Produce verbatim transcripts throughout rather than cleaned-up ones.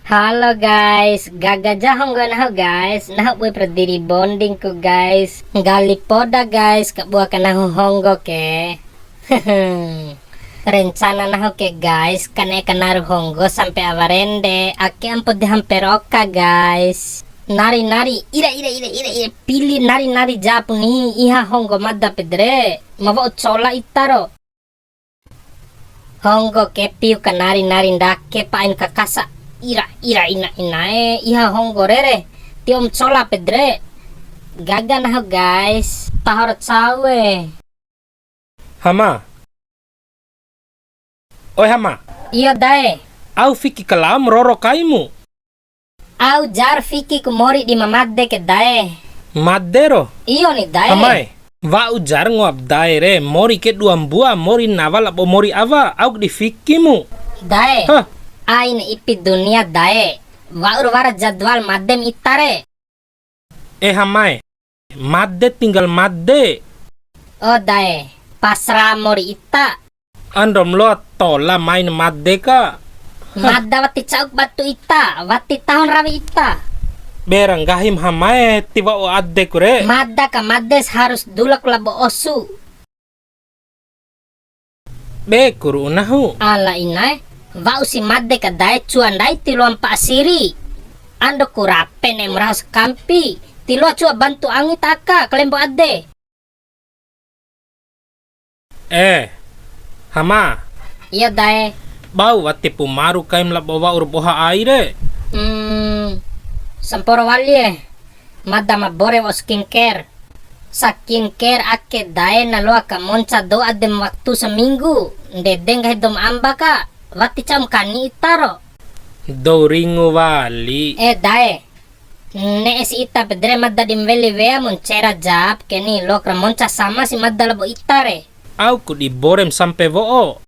Halo guys, gaga ja honggo nahu guys, nahu bui perdiri bonding ku guys, nggali poda guys, kabua ka nahu honggo ke. Rencana nahu ke guys, kane kanaru honggo sampe awa rende, ake ampo de hamper oka guys. Nari nari, ira ira ira ira ira, pili nari nari japu ni, iha honggo mada pede re, ma wa'u cola ita ro. Honggo ke piu ka nari nari ndake pa ain kakasa, ira ira ina inae, iha honggo re re, tio ma cola pede re. Gaga nahu guys, taho ra cau e. Hama. Oe Hama. Iyo dae. Au fiki kalaum roro kaimu. Au jar fiki ku mori di ma made ke dae. Made ro? Iyo ni dae. Hamae, wa'u jar ngoa ba dae re, mori ke dua mbua, mori nawa labo mori awa, au di fikimu. Dae. Hah? Ain ipi dunia dae. Wa'ur wara jadwal madem ita re. Eh Hamae, made tinggal made. Oh dae, pasrah mori ita. Andom loa tola main made ka. Mada wati ca'uk batu ita, wati tahon rawi ita. Bera nggahim Hamae ti wa'u adeku re. Mada ka made harus dulak labo osu. Be ku ru'u nahu. Ala inae, wa'u si made ka dae cua ndai ti loa mpa'a siri. Ando ku rape ne'e ma raho sakampi, ti loa cua bantu angi ta aka kalembo ade. Eh, Hama. Iyo dae. Bau watipu maru kaim labo wa'ur boha ai re. Hmm, samporo wali e. Mada ma bore wa'u skincare. Skincare ake dae na loa ka monca dou adem waktu seminggu. Ndede nggahi dou ma amba ka. Wati ca'um kani ita ro. Dou ringu wali. Eh dae. Ne'e si ita pede re mada di ma weli wea mu ncera jap ke ni, loak ra monca sama si mada labo ita re. Au ku di borem sampe wo'o.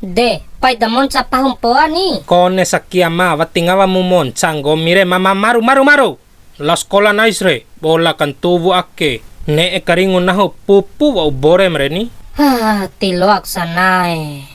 De, pai da monca pahu mpoa ni. Kone sakia ma, wati ngawa mu monca nggomi re, mama maru, maru, maru. Lao sakola nais re, bola kantuwu ake. Ne'e karingu nahu pupu wa'u borem re ni. Hah, ti loak sanae.